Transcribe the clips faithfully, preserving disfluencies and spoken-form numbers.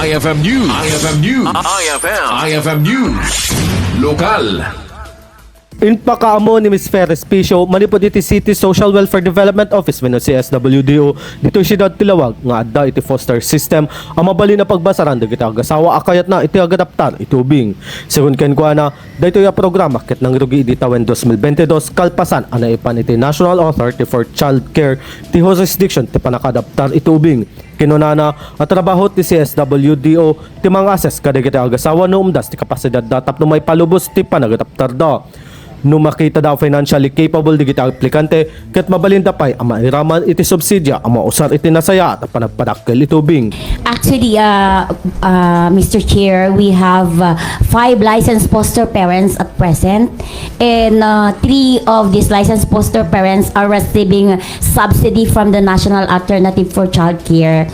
I F M News. I F M News. I F M. I F M News. Lokal. Impakaammo ni Miss Ferris Picio manipud iti City Social Welfare Development Office wenno C S W D O ditoy siudad ti Laoag nga adda iti foster system a mabalin a pagbasaran dagiti agasawa a kayatna iti agadaptar iti ubing. Segun kenkuana, daytoy a programa ket nangrugi idi tawen dos mil bente dos kalpasan a naipan iti National Authority for Child Care ti jurisdiction ti pannakaadaptar iti ubing. Kinunana a trabaho ti C S W D O ti manga-assess kadagiti agasawa no umdas ti kapasidadda tapno maipalubos ti panagadaptarda. No makitada a financially capable dagiti aplikante, ket mabalinda pay a mairaman iti subsidio a mausar iti nasayaat a panagpadakkel iti ubing. Actually, uh, uh, Mister Chair, we have uh, five licensed foster parents at present, and uh, three of these licensed foster parents are receiving subsidy from the National Alternative for Child Care.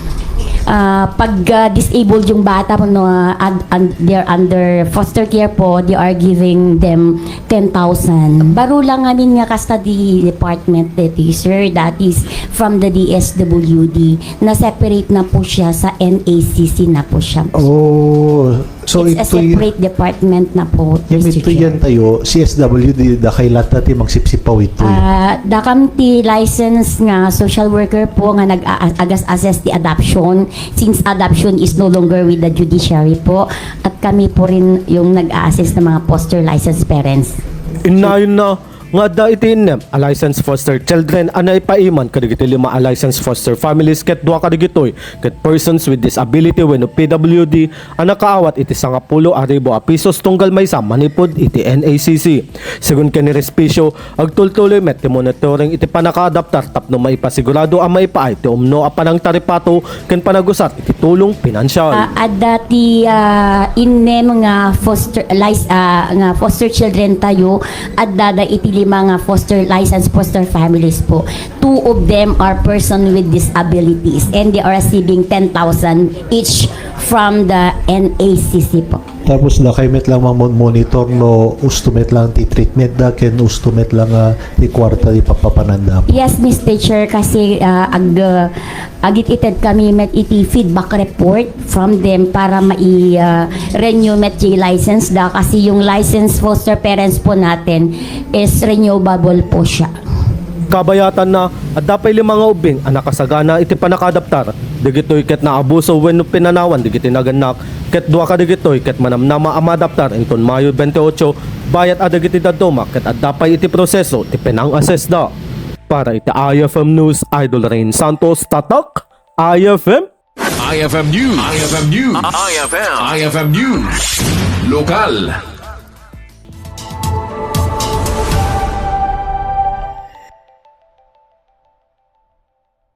Uh, pag uh, disabled yung bata, no, uh, ad- un- they're under foster care po, they are giving them ten thousand. Baro lang amin nga custody department deti, sir, that is from the D S W D. Na-separate na po siya sa N A C C na po siya. Oh, so it's a ito y- separate department na po, Yan, Mister ito Chair. Yan tayo, C S W D, da kay lata ti magsipsipaw ito. Ah, dakam ti license nga social worker po nga nag-a-, agas-assess ti adoption, since adoption is no longer with the judiciary po, at kami po rin yung nag-a-assess ng mga foster license parents. Innayon na nga adda iti innem a licensed foster children a naipaiman kadagiti lima a licensed foster families ket dua kadagitoy ket persons with disability wenno P W D a nakaawat iti sangapulo a ribu a pesos tunggal maysa manipud iti N A C C. Segun ken ni Respicio, agtultuloy met ti monitoring iti pannakaadaptar tapno maipasigurado a maipaay ti umno a panangtaripato ken panagusar iti tulong pinansial. Ah, adda ti, ah, innem nga foster lic-, ah, nga foster children tayo, adda da iti lima nga foster license foster families po. Two of them are person with disabilities and they are receiving ten thousand each from the N A C C po. Tapos da kay met lang mamon-monitor no usto met lang ti treatment da ken usto met lang, ah, ti kwarta ti papapananda. Yes, Mister Chair, kasi, ah, ag-, ah, agit-ited kami met iti feedback report from them para mai, ah, renew met ti license da kasi yung license foster parents po natin is renewable po siya. Kabayatanna, adda pay lima nga ubbing a nakasagana iti pannakaadaptar. Dagitoy ket naabuso wenno pinanawan dagiti nagannak, ket dua kadagitoy ket manamnama a maadaptar inton Mayo twenty-eight, bayat a dagiti dadduma ket adda pay iti proseso ti pinang-assess da. Para iti I F M News, Idol Rain Santos, Tatak, I F M. I F M News. I F M News. I F M. I F M News. Lokal.